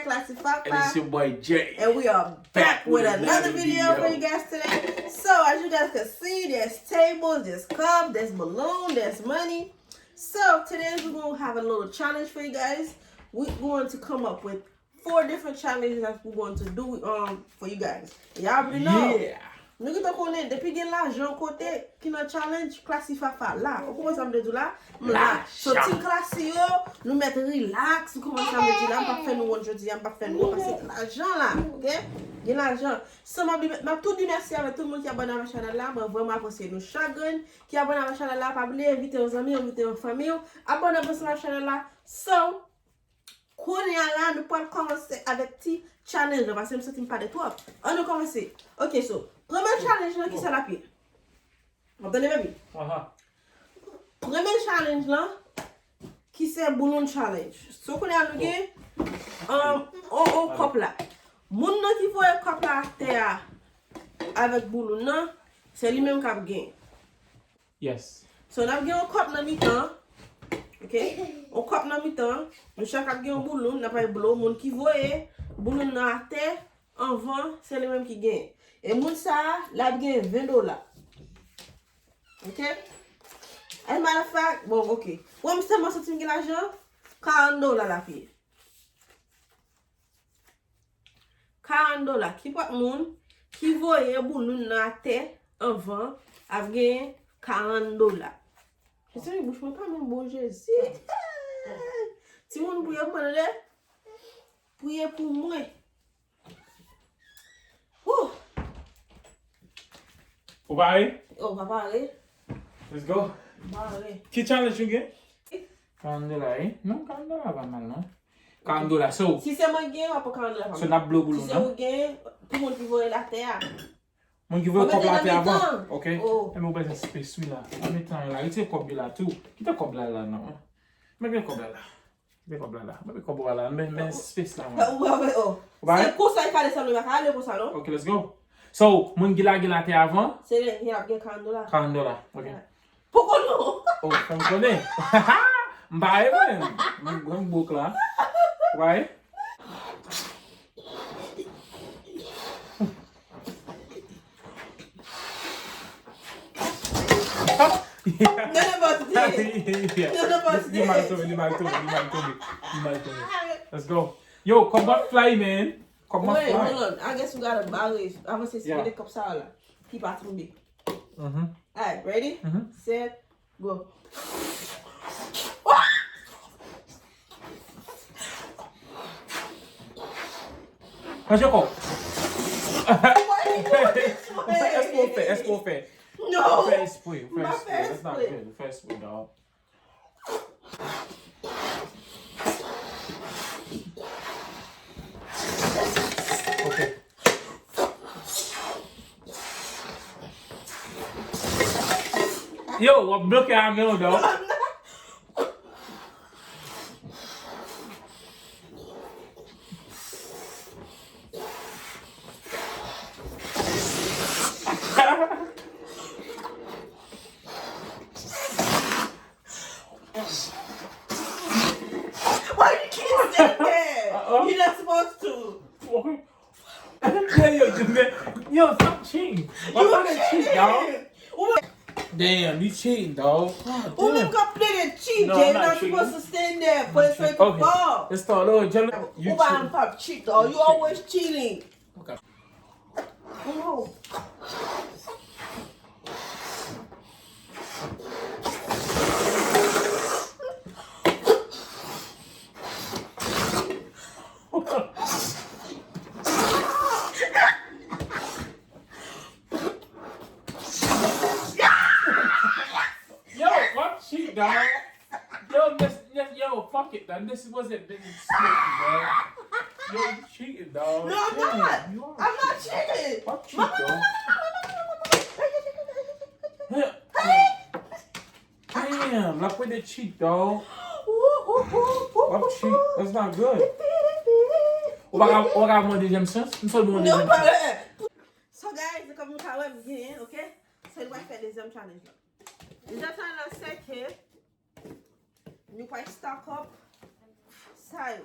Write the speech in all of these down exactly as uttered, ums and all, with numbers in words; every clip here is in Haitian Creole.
Classy Fafa. And it's your boy Jay. And we are back with another video for you guys today. So, as you guys can see, there's tables, there's cup, there's balloon, there's money. So, today we're gonna have a little challenge for you guys. We're going to come up with four different challenges that we're going to do, um, for you guys. Y'all already know. Yeah. Nou gentan konnen, depi gen lajan yon kote ki nan challenge, Classy Fafa la. Ou konprann sa m vle di w la? M la. So, Team Classy yo, nou mèt relax. Ou konprann sa m vle di w la? M p ap fè nou wont jodi a, m p ap fè nou wont paske gen lajan la, oke? Gen lajan. So, m ap di, m ap tou di mèsi avèk tout moun ki abòne avèk chanèl la. Mwen vrèman apresye nou chak grenn ki abòne avèk chanèl la. Pa bliye envite yon zanmi, envite yon fanmi w abòne ansanm ak chanèl la. So, kounye a la, nou pral kòmanse avèk ti challenge la, paske m santi m pale twòp. Ann nou kòmanse. Ok, so, premye challenge lan, ki sa l ap ye? W ap tande, baby? Aha. Premye challenge lan, ki se balloon challenge. So, kounye a nou gen, um, on, on kòp la. Moun nan ki voye kòp la atè a avèk balloon nan, se li menm k ap gen. Yes. So, n ap gen yon kòp nan mitan. Ok? Yon kòp nan mitan. Nou chak ap gen yon balloon. N ap bay blo moun ki voye balloon nan atè anvan, se li menm ki genyen. E moun sa a, l ap gen ven dola. Ok? As a matter of fact, bon, ok. Wè, m sèlman santi m gen lajan, karant dola l ap ye. Karant dola. Ki pòt moun ki voye balloon nan atè anvan ap genyen karant dola. Mezanmi, bouch mwen pa menm bon, Jezi. Timoun, priye pou mwen, tande. Priye pou mwen. Woo! Ou pare? Oh, pa pare. Let's go. Pare. Ki challenge ou gen? Karant dola, wi. Non, karant dola pa mal, non. Karant dola, so. Si se mwen ki gen, w ap pran karant dola pa mal. So, n ap blo balloon nan. Si se ou gen, pou moun ki voye l atè a. Moun ki voye kòb la atè avan. Ok. Oh. Enben, ou bezwen space, wi, la. An met tan la. Retire kòb yo la, tou. Kite kòb la, la, non. Mete kòb la, la. Mete kòb la, la. Mete kòb la, la. Men, men space la, man. Ou pa wè, oh. Ou pa wè? Se konsa, e ka desann, li pa ka ale konsa, non? Ok, let's go. So, moun ki lage l atè avan? Se li ki ap gen karant dola. Karant dola, ok. Yeah. Poko non. Oh, fè m konnen. M pa remèt. Mwen grann bouk la. Why? None of us did. Yeah. None of us did. Li mal tonbe, li mal tonbe, li mal tonbe. Li mal tonbe. Let's go. Yo, kòb ap fly, man. Kòb ap fly. Wait, hold on. I guess we gotta bare. Avanse si mete kòb sa la. Ki pa tonbe. Mhm. Alright, ready? Mhm. Set, go. Manje kò. Why you do it this way? Èske w fè? Èske w fè? No. Ou fè espre, ou fè espre. That's not good. Ou fè espre, dog. Ok. Yo, w ap bloke a men w, dog. Why you keep sitting there? Uh-oh. You're not supposed to. Yo, yo, yo, man. Yo, stop cheating. Why you cheat, dog? Damn, you cheating, dog. God damn. Ou menm k ap plede cheat, Jay, you're not supposed to stand there. Put it straight to the ball. It's all over. Ou pa, pa cheat, dog. You always cheating. Okay. Oh. Yo, what shit, dog? Yo, this, this, yo, fuck it, then. This wasn't business, bro. Yo, you cheating, dog. No, I'm not. I'm not cheating. Fuck cheat, dog. Damn, la pwede cheat, dog. Wap cheat. That's not good. Ou pa ka, ou pa ka ban dezyèm chans? M sot ban dezyèm chans. So, guys, kòm nou ka wè, m genyen, ok? So, nou pral fè dezyèm challenge la. Dezyèm challenge la, se ke nou pral stack up sa yo.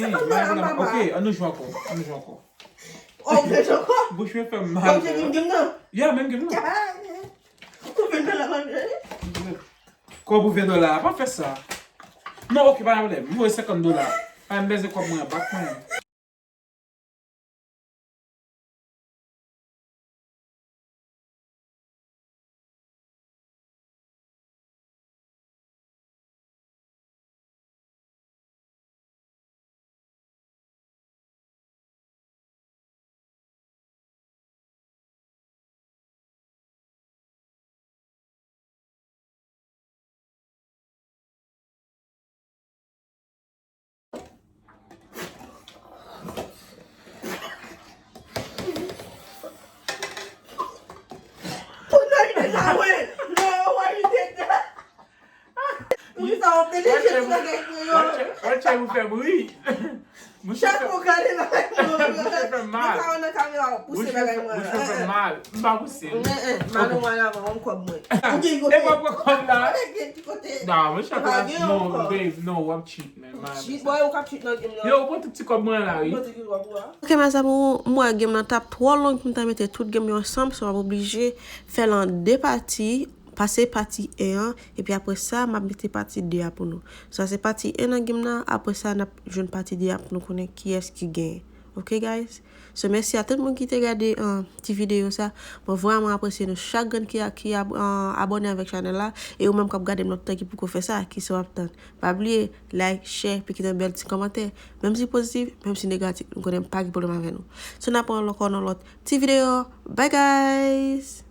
Gen, m pa gen pwoblèm. Ok, ann nou jwe ankò. Ann nou jwe ankò. Oh, w vle jwe ankò? Bouch mwen fè m mal. Kòm se menm game nan? Yeah, menm game nan. Ou vin fè la manje? Kòb ou ven dola, pa fè sa. Non, ok, pa gen pwoblèm. M voye senkant dola. Pa m bezwen kòb mwen an, bat mwen. Sa w ap mete jezi bagay mwen yo. Wè chay ou fè m ri. Mouche Chak ou gade bagay mwen yo. Mouche fè m mal. Mwen ka wè nan kamera w pouse bagay mwen. Mouche fè m mal. M pa pouse. Mwen, eh, manou mwen avan, yon kòb mwen. Ou gen E pa pran kòb la. Gen ti kote. Non, mouche Pa gen non, ankò. Babe, non, w ap cheat, man. Shit, boy, ou k ap cheat nan game nan. Yo, ou pran tout ti kòb mwen la, wi. Mwen te di w ap wè. Ok, mes amours, m wè game nan t ap twò long pou m ta mete tout game yo ansanm, so m ap oblije fè l an de pati. Pase pati en an, epi apre sa, m ap mete pati de a pou nou. Sa se pati en nan game nan, apre sa, n ap jwenn pati de a pou nou konnen kiyès ki genyen. Ok, guys? So, mèsi a tout moun ki te gade uh, ti videyo sa. Mwen vrèman apresye nou chak grenn ki, ki ab, uh, abòne avèk chanèl la. E ou menm k ap gade m lòt tan ki poko fè sa, ki sa w ap tann. Pa bliye, like, share, epi kite yon bèl ti kòmantè. Menm si pozitif, menm si negatif. Nou konnen m pa gen pwoblèm avè nou. So, n ap wè ankò nan lòt ti videyo. Bye, guys!